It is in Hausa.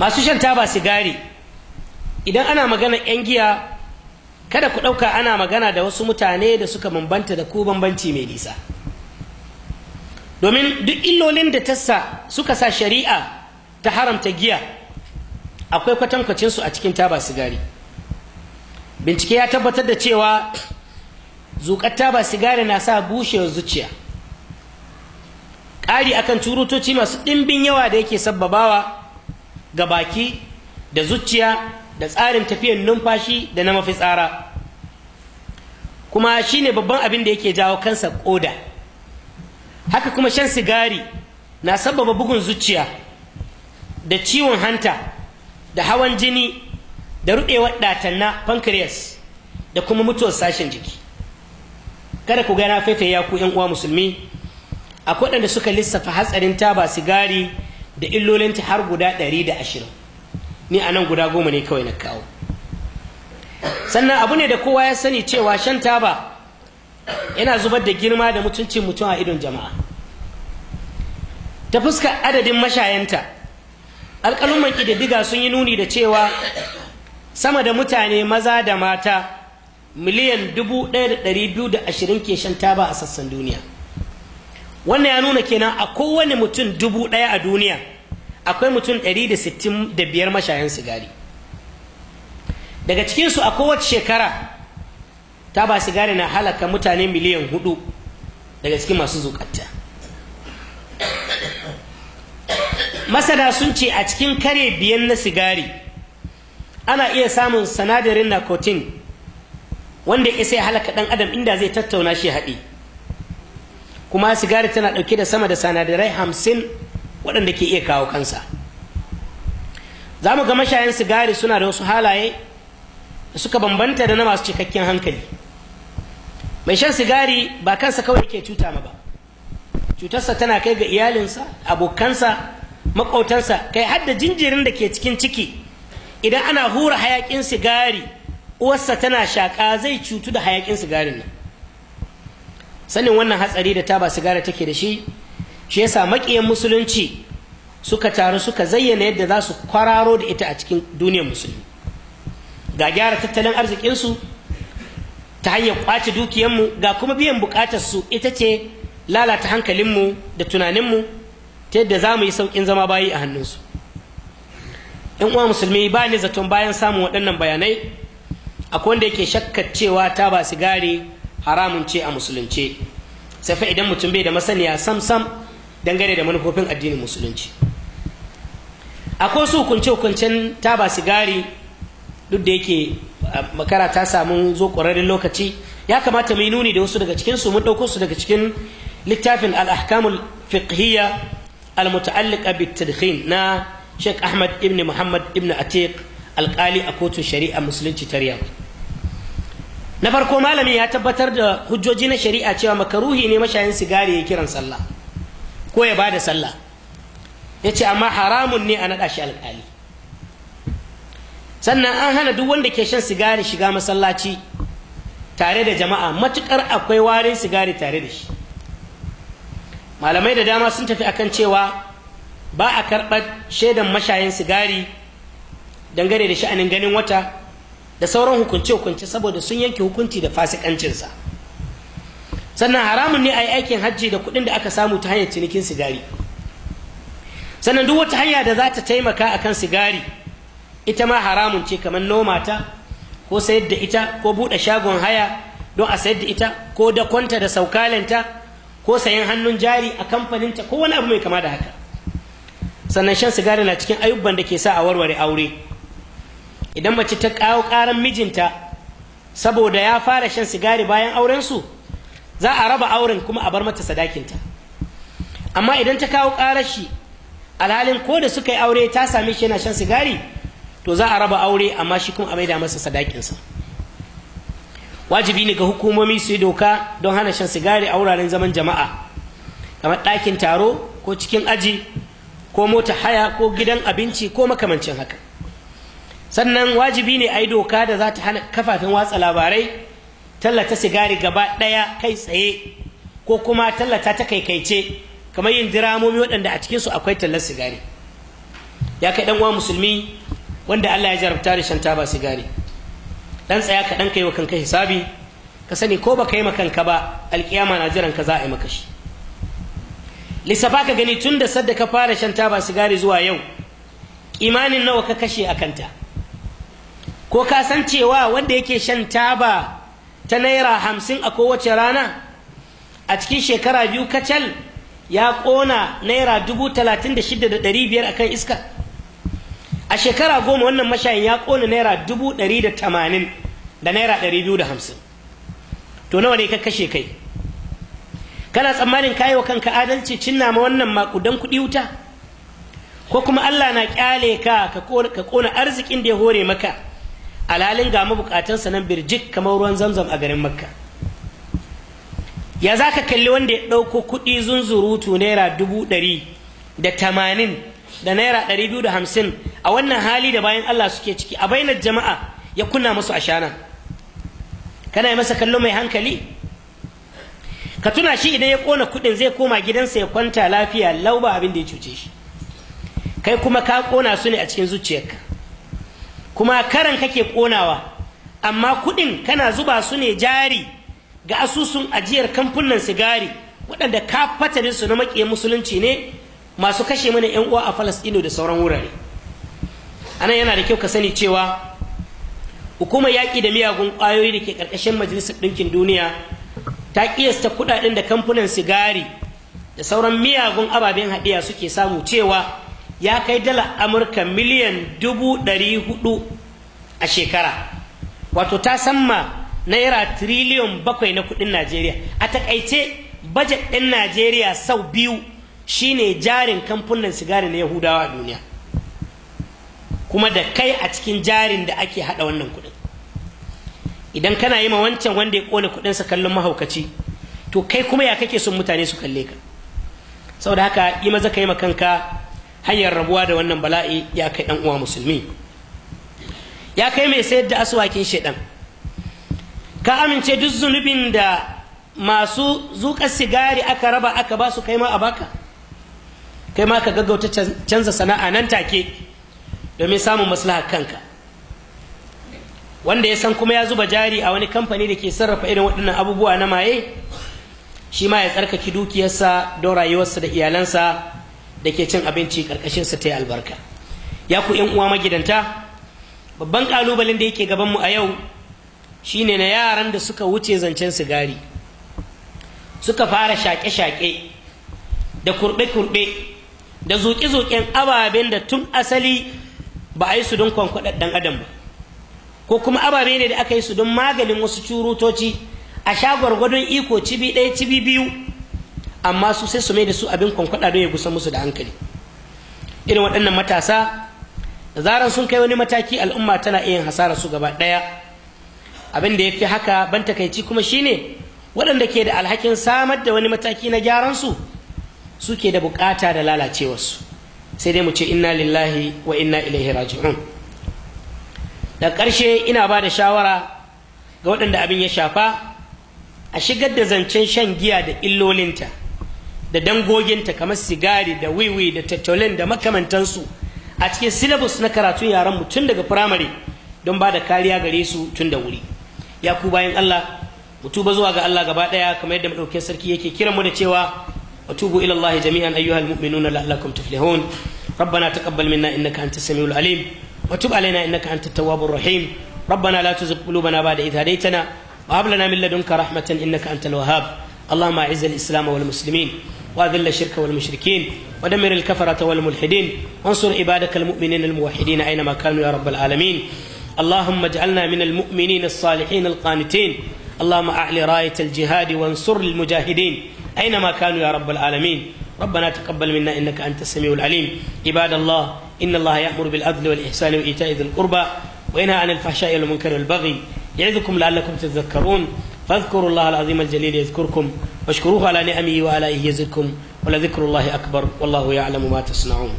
Masu shan taba sigari, idan ana magana 'yan giya, kada ku ɗauka ana magana da wasu mutane da suka bambanta da ku bambanci mai nisa, domin duk illolin da ta sa suka sa shari'a ta haramta giya, akwai kwatankwacinsu a cikin taba sigari. Bincike ya tabbatar da cewa zuƙar taba sigari na sa bushewar zuciya, ƙari akan curutoci masu ɗimbin yawa da yake sabbabawa ga baki da zuciya da tsarin tafiyar numfashi da na mafitsara, kuma shine babban abin da yake jawo kansa ƙoda. Haka kuma shan sigari na sabbaba bugun zuciya da ciwon hanta da hawan jini da ruɓewar ɗatanna pancreas da kuma mutuwar sashen jiki. Kada ku gana faifaye, ya ku 'yan uwa musulmi, akwai waɗanda suka lissafa hatsarin taba sigari da illolinta har guda 120. Ni a nan guda 10 ne kawai na kawo. Sannan abu ne da kowa ya sani cewa shan taba yana zubar da girma da mutuncin mutum a idon jama'a. Ta fuska adadin mashayanta, alƙaluman ƙididdiga sun yi nuni da cewa sama da mutane maza da mata miliyan 1,220 ke shan taba a sassan duniya. Wannan ya nuna kenan a kowane mutum 1,000 a duniya, akwai mutum 165 mashayan sigari. Daga cikinsu, a kowace shekara taba sigari na halaka mutane miliyan 4 daga cikin masu zukatta. Masana sun ce a cikin kare 5 na sigari ana iya samun sanadarin nicotine, wanda ya sai halaka ɗan adam inda zai tattauna shi haɗi. Kuma sigari tana ɗauke da sama da sanadarai 50 waɗanda ke iya kawo kansa. Za mu ga mashayan sigari suna da wasu halaye da suka bambanta da na masu cikakken hankali. Mai shan sigari ba kansa kawai yake cuta ma ba, cutarsa tana kai ga iyalinsa, abokansa, maƙotansa, kai har da jinjirin da ke cikin ciki. Idan ana hura hayaƙin sigari uwarsa tana shaƙa, zai cutu da hayaƙin sigarin nan. Sanin wannan hatsari da taba sigari take da shi, shi yasa maƙiyan musulunci suka taru suka zayyana yadda za su kwararo da ita a cikin duniyar musulmi, ga gyara tattalin arzikinsu ta hanyar kwace dukiyanmu, ga kuma biyan bukatarsu, ita ce lalata hankalinmu da tunaninmu ta yadda za mu yi sauƙin zama bayi a hannunsu. In uwa musulmi, ba ni zaton bayan samun waɗannan bayanai akwai wanda yake shakkar cewa taba sigari haramun ce a musulunce, sai fa idan mutum bai da masaniya sam sam dangane da manufofin addinin musulunci. Akwai wasu hukunce-hukuncen taba sigari, duk da yake makara ta samu zo ƙwararren lokaci, ya kamata mu yi nuni da wasu daga cikinsu. Mun ɗauko su daga cikin littafin al-ahkamul fiqhiyya al-muta'alliqa bit-tadkhin na Sheikh Ahmad ibn Muhammad ibn Atiq, alƙali a kotun shari'a musulunci ta Riyadh. Na farko, malami ya tabbatar da hujjoji na shari'a cewa makaruhi ne mashayin sigari ya kiran sallah ko ya bada sallah. Ya ce amma haramun ne a naɗa shi alƙali. Sannan an hana duk wanda ke shan sigari shiga masallaci tare da jama'a, matuƙar akwai warin sigari tare da shi. Malamai da dama sun tafi akan cewa ba a karɓar shaidan mashayin sigari dangane da sha'anin ganin wata da sauran hukunce-hukunce, saboda sun yanke hukunci da fasikancinsa. Sannan haramun ne a yi aikin hajji da kuɗin da aka samu ta hanyar cinikin sigari. Sannan duk wata hanya da za ta taimaka akan sigari ita ma haramun ce, kamar noma ta ko sayar da ita ko buɗe shagon haya don a sayar da ita ko dakonta da saukalinta ko sayan hannun jari a kamfaninta ko wani abu mai kama da haka. Sannan shan sigari na cikin ayyuban da ke sa a warware aure. Idan mace ta kawo karan mijinta saboda ya fara shan sigari bayan aurensu, za a raba auren kuma a bar mata sadakinta. Amma idan ta kawo karar shi alhalin ko da suka yi aure ta same shi yana shan sigari, to za a raba aure, amma shi kuma a maida masa sadakinsa. Wajibi ne ga hukumomi su yi doka don hana shan sigari a wuraren zaman jama'a, kamar ɗakin taro ko cikin aji ko mota haya ko gidan abinci ko makamancin haka. Sannan wajibi ne a yi doka da za ta hana kafafen watsa labarai tallata sigari gaba ɗaya kai tsaye ko kuma tallata ta kaikaice, kamar yin diramomi waɗanda a cikinsu akwai tallar sigari. Ya kai dan uwa musulmi wanda Allah ya jarabta da shan taba sigari, dan tsaya ka dan kai wa kanka hisabi, ka sani ko baka yi kanka ba, alkiyama na jiran ka, za a yi maka shi. Lissafa ka gani, tun da sadda ka fara shan taba sigari zuwa yau, imanin nawa ka kashe a kanta? Ko ka san cewa wanda yake shan taba ta ₦50 a kowace rana, a cikin shekara 2 kacal ya ƙona ₦36,500 a kan iska? A shekara 10 wannan mashayin ya ƙona ₦180,250. To nawa ne ka kashe kai? Kana tsammanin kayi wa kanka adalci cinna ma wannan makudan kuɗi wuta? Ko kuma Allah na kyale ka ka ƙona arzikin da ya hore maka, alhalin ga mabukatansa nan birjik kamar ruwan Zamzam a garin Makka? Ya za ka kalli wanda ya ɗauko kuɗi zunzurutu ₦180,000 da ₦250 a wannan hali da bayan Allah suke ciki, a bainar jama'a ya kunna musu ashana? Kana yi masa kallo mai hankali? Ka tuna shi idan ya ƙona kuɗin zai koma gidansa ya kwanta lafiya lau, ba abin da ya cuce shi. Kai kuma ka ƙona su ne a cikin zuciyarka, kuma karan kake ƙonawa, amma kuɗin kana zuba su ne jari ga asusun ajiyar kamfunan sigari, waɗanda ka fatanin su na maƙiyan musulunci ne masu kashe mana yan uwa a Falasɗinu da sauran wurare. Anan yana da kyau ka sani cewa hukumar yaƙi da miyagun ƙwayoyi da ke ƙarƙashin Majalisar Ɗinkin Duniya ta ƙiyasta kuɗaɗen da kamfunan sigari da sauran miyagun ababen haɗiya suke samu cewa ya kai dala Amurka miliyan 400,000 a shekara, wato ta samma ₦7 triliyon na kudin Najeriya. A takaice, bajet ɗin Najeriya sau 2 shine jarin kamfunan sigari na Yahudawa a duniya, kuma da kai a cikin jarin da ake hada wannan kudin. Idan kana yi ma wancan wanda ya kone kudinsa kallon mahaukaci, to kai kuma ya kake son mutane su kalle ka? Saboda haka yi maza ka yi ma kanka hanyar rabuwa da wannan bala'i, ya kai dan uwa musulmi. Ya kai mai sayar da asuwakin shedan, ka amince duk zunubin da masu zuƙar sigari aka raba aka ba su, kai ma a baka? Kai ma ka gaggauta canza sana'a nan take domin samun maslahar kanka. Wanda ya san kuma ya zuba jari a wani kamfani da ke sarrafa irin waɗannan abubuwa na maye, shi ma ya tsarkake dukiyarsa don rayuwarsa da iyalansa da ke cin abinci ƙarƙashinsa ta yi albarka. Ya ku 'yan uwa magidanta, babban ƙalubalen da yake gabanmu a yau shine na yaran da suka wuce zancen sigari, suka fara shaƙe-shaƙe da kurɓe-kurɓe da zuƙe-zuƙen ababen da tun asali ba a yi su don kwankwaɗar ɗan adam ba, ko kuma ababe ne da aka yi su don maganin wasu curutoci, a sha gwargwadon iko, cibi 1, cibi 2, amma su sai su mai da su abin kwankwada don ya gusa musu da hankali. Irin waɗannan matasa, da zaran sun kai wani mataki, al'umma tana iya hasara su gaba ɗaya. Abin da ya fi haka ban takaici kuma shine waɗanda ke da alhakin samar da wani mataki na gyaran su, suke da bukata da lalacewarsu. Sai dai mu ce inna lillahi wa inna ilaihi raji'un. Da ƙarshe, ina ba da shawara ga waɗanda abin ya shafa a shigar da zancen shan giya da illolinta da dangoginta, kamar sigari da wiwi da tattolin da makamantansu, a cikin syllabus na karatun yaran mu tun daga firamare, don ba da kariya gare su tun da wuri. Ya ku bayan Allah, mu tuba zuwa ga Allah gaba daya, kamar yadda madaukakin sarki yake kiran mu da cewa wa tubu ila Allah jami'an ayyuhal mu'minuna la'allakum tuflihun. ربنا تقبل منا انك انت السميع العليم، وتب علينا انك انت التواب الرحيم. ربنا لا تزغ قلوبنا بعد إذ هديتنا، وهب لنا من لدنك رحمة إنك أنت الوهاب. اللهم أعز الإسلام والمسلمين، وأذل الشرك والمشركين، ودمر الكفرة والملحدين، وانصر عبادك المؤمنين الموحدين أينما كانوا يا رب العالمين. اللهم اجعلنا من المؤمنين الصالحين القانتين. اللهم أعل راية الجهاد وانصر المجاهدين أينما كانوا يا رب العالمين. ربنا تقبل منا إنك أنت السميع العليم. عباد الله، إن الله يأمر بالعدل والإحسان وإيتاء ذي القربى، وينهى عن الفحشاء والمنكر والبغي، يعظكم لعلكم تذكرون. فاذكروا الله العظيم الجليل يذكركم، واشكروه على نعمه وآلائه يزدكم، ولذكر الله أكبر، والله يعلم ما تصنعون.